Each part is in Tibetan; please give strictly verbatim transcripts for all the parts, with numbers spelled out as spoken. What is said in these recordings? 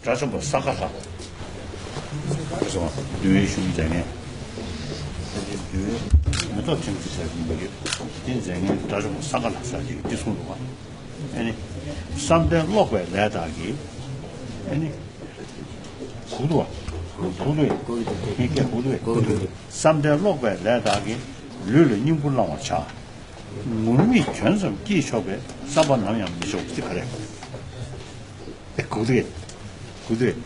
དགྲ་བཅོམ་པ་ས་ག་ལྷ། དེ་སོང་འདུལ་བའི་གཞུང་མཛད་མཁན། ས་ཆེན་འདུལ་བའི་མེ་ཏོག་ཕྲེང་བ་ཟེར་གྱི་མི་རེད། དེ་མཛད་མཁན་དགྲ་བཅོམ་པ་ས་ག་ལྷ་ཟེར་གྱི་འདི་གསུངས་འདུག་ག་ཨེ་ནི། བསམ་གཏན་ཀློག་པའི་ལས་དག་གིས། ཨེ་ནི། གུག་ཏུ་བ། གུག་ཏུ་བས། མི་སྐད་གུག་ཏུ་བས། བསམ་གཏན་ཀློག་པའི་ལས་དག་གིས། ལུས་ལ་སྙིང་པོ་བླང་བར་བྱ། ངུར་སྨྲིག་གྱོན་ཙམ་སྐྱེས་ཆོག་པའི། བསམ་པ་ནམ་ཡང་མི་ཆོག་ཅིག་ག་རེ། ཨེ་གུག་ཏུ་བས། གུག་ཏུ་བས།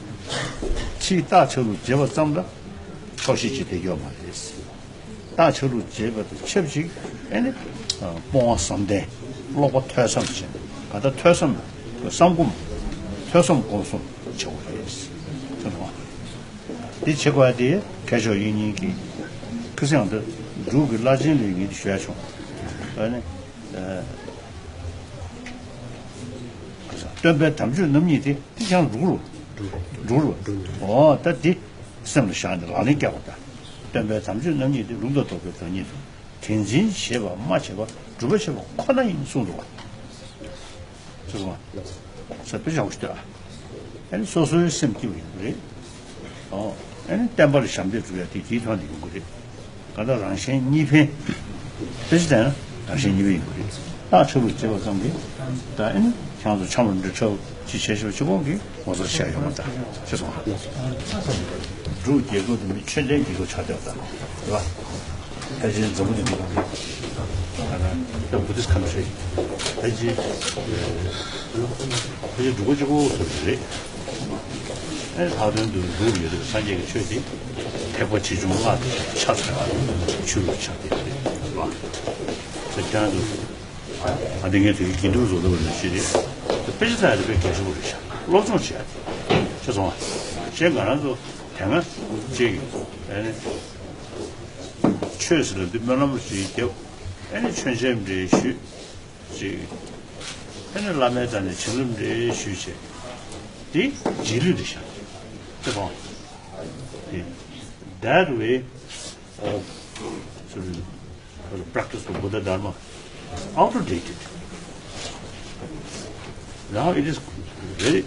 ཕྱིས་རྟགས་ཆ་ལུགས་བརྗེས་པ་ཙམ་ལ། ཆོག་ཤེས་ཅིག་བསྡད་ཡོད་མ་རེད། རྟགས་ཆ་ལུགས་བརྗེས་པ་དང་ཆབས་ཅིག་ཨེ་ནི། སྤོང་བ་བསམ་གཏན། ཀློག་པ་ཐོས་བསམ་བྱས། ག་ད་ཐོས་བསམ། བསམ་སྒོམ། ཐོས་བསམ་སྒོམ་གསུམ་བྱེད་དགོས་རེད། ཐོས་བསམ། འདི་བྱེད་དགོས་ཡ་དེ་མཁས་མཆོག་དབྱིག་གཉེན་གྱི། ཁ་སང་ད་འབྲུག་གི་བླ་ཆེན་ལས་ངེས་ཞུ་ཡ་བྱུང་། ཨ་ནི། ཨ། སྟོན་པའི་དམ་ཆོས་རྣམ་གཉིས་དེ་དེ་ཀྱང་འགྲུབ་རུ། འགྲུབ་རུ། འོ་ད་དེ་སེམས་ལ་བཞག་ནས་ལག་ལེན་བཀལ་བ་ད། སྟོན་པའི་དམ་ཆོས་རྣམ་གཉིས་དེ་ལུགས་དང་ལྡོག་པའི་བདག་ཉིད་དུ། དེ་འཛིན་བྱེད་པ་མ་བྱས་པ་སྒྲུབ་པ་བྱེད་པ་ཁོ་ན་ཡིན་གསུངས་འདུག་བ། ཚོ་བ། ས་པེ་ཞང་ཞུ་ཨ། ཨ་ནི་སོ་སོའི་སེམས་སྐྱིད་པ་ཡོང་གི་རེད། ཨོ། ཨ་ནི་བསྟན་པ་ལ་ཞབས་འདེགས་སྒྲུབ་ཡ་དེ་དེའི་ཐོག་ནས་ཡོང་གི་རེད། ག་ད་རང་གཞན་གཉིས་ཕན། དཔེ་ཆ་བལྟས་ན་རང་གཞན་གཉིས་ཕན་ཡོང་གི་རེད། རྟགས་ཆ་ལུགས་བྱེད་པ་ཙམ་གྱིས། ད་ཨ་ནི་ཁྱེད་ཚོ་འཆམ་རུ་འདྲ་འཁྲབ་ཅི་བྱས་ཤོག་ཅི་གོང་གི་ངོ་ཚ་བྱས་ཡོང་མ་ད་ཅི་སོང་ཨ། འབྲུག་རྒྱལ་ཁབ་དེ་མི་ཆོས་ལྡན་རྒྱལ་ཁབ་ཆགས་བསྡད་པ་ད་རེད་པ། ཕལ་ཆེར་འཛམ་བུ་གླིང་འདི་ག་ནས་ད་ལྟ་བུ་དིསི་ཁ་ན་ཧྲི་ཕལ་ཆེར་ཕལ་ཆེར་འབྲུག་པ་གཅིག་པོ་ཙམ་རེད། ཨེ་ལྷག་དོན་དུ་འབྲུག་ཡོད་དུས་སངས་རྒྱས་ཀྱི་ཆོས་དེ་ཐེག་པ་ཆེ་ཆུང་ལྔ་དེ་ཆ་ཚང་ཆོས་ལུགས་ཆགས་བསྡད་རེད་པ། ཁྱེད་རང་ཚོ་ཨ་འདི་ངས་དུས་དགེ་འདུན་བཟོ་འདྲ་བ་ནས་ཤེས་རེད། དཔེ་ཆ་ལྟ་ཡ་དེ་དཔེ་གལ་ཆེན་པོ་རེད་ཤག་སློབ་སྦྱོང་བྱེད་ཡ་དེ་ཤེས་སོང་ཨ། ཁྱེད་ང་རང་ཚོ་དེ་སྔ་ཅིག་ཨེ་ནི། ཆོས་ཟེར་ལ་འདི་སྨོན་ལམ་ཞིག་བརྒྱབ། ཨ་ནི་མཆོད་མཇལ་འདྲ་ཞུས། ཅིག་ཨ་ནི་བླ་མའི་རྩ་ནས་བྱིན་རླབས་འདྲ་ཞུས་བྱས། འདི་རྗེས་ལུས་རེད་ཤག་དེ་དང་། དེ། That way of sort of practice of Buddha Dharma is outdated. Now it is very,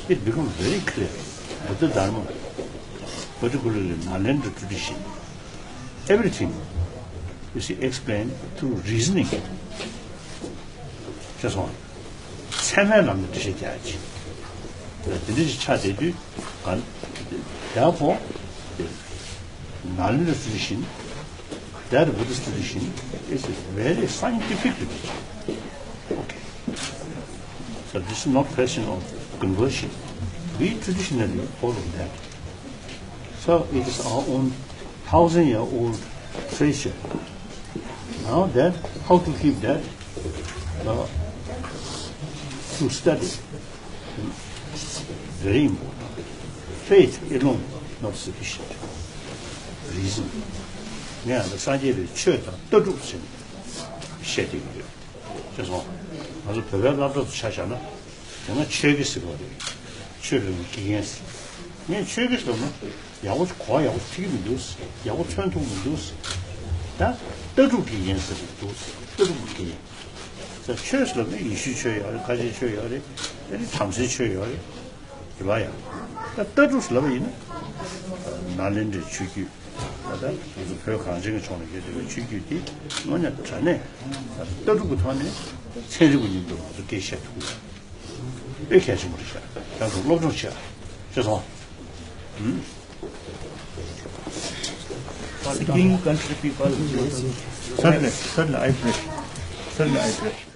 it becomes very clear. Buddha Dharma, particularly Nagaland tradition, everything is explained through reasoning. ཅེས་སོང་། ཚད་མའི་ལམ་ནས་འགྲེལ་བཤད་རྒྱག་ཅིང་། དེ་འདྲ་ཞིག་ཆགས་བསྡད་དུས་གང་། Therefore, the Nagaland tradition, that Buddhist tradition is very scientific tradition. Okay. So this is not question of conversion. We traditionally follow that. So it is our own thousand year old treasure. Now that, how to keep that, uh, to study, very important. Faith alone not sufficient. Reason. ངས་ད་སངས་རྒྱས་པའི་ཆོས་དང་ལྟ་གྲུབ་ཟེར་ནས་བཤད་བསྡད་ཀྱི་ཡོད། ཅེས་སོང་། ང་ཚོ་བོད་པའི་སློབ་གྲྭ་དུ་ཆ་བཞག་ན། དེ་སྔ་ཆོས་དགེ་ཟེར་བ་རེད། ཆོས་ལུགས་ཀྱི་དགེ་རྒན་ཟེར། ངས་ཆོས་དགེ་ཟེར་ན་ཡག་པོ་གོ་ཡག་པོ་ཐིག་གི་མི་འདུག་ཡག་པོ་མཚོན་ཐུབ་མི་འདུག་ད་ལྟ་གྲུབ་ཀྱི་དགེ་རྒན་ཟེར་གྱི་འདུག་ལྟ་གྲུབ་ཀྱི་དགེ་རྒན། ཆོས་ཟེར་ན་ཡེ་ཤུའི་ཆོས་ཡོད་རེད། ཁ་ཆེའི་ཆོས་ཡོད་རེད། དེ་ནི་བྲམ་ཟེའི་ཆོས་ཡོད་རེད། རེད་པ་ཡ། ད་ལྟ་གྲུབ་ཟེར་ལབ་པ་ཡིན་ན། ནཱ་ལེནྡྲའི་ཆོས་བརྒྱུད། ད་ལྟ་ང་ཚོ་བོད་གངས་ཅན་གྱི་ལྗོངས་ལ་ཡོད་བསྡད་པའི་ཆོས་བརྒྱུད་འདི་དངོས་གནས་དྲང་གནས་ལྟ་གྲུབ་ཀྱི་ཐོག་ནས་ཚན་རིག་པ་མཉམ་དུ་ང་ཚོ་སྐད་བཤད་ཐུབ་ཡོད། དཔེ་གལ་ཆེན་པོ་རེད་ཤག་ཁྱེད་ཚོ་སློབ་སྦྱོང་བྱེད་ཨ། ཤེས་སོང་། ཧུམ། Speaking country people. Certainly, certainly, I pray. Certainly, I pray.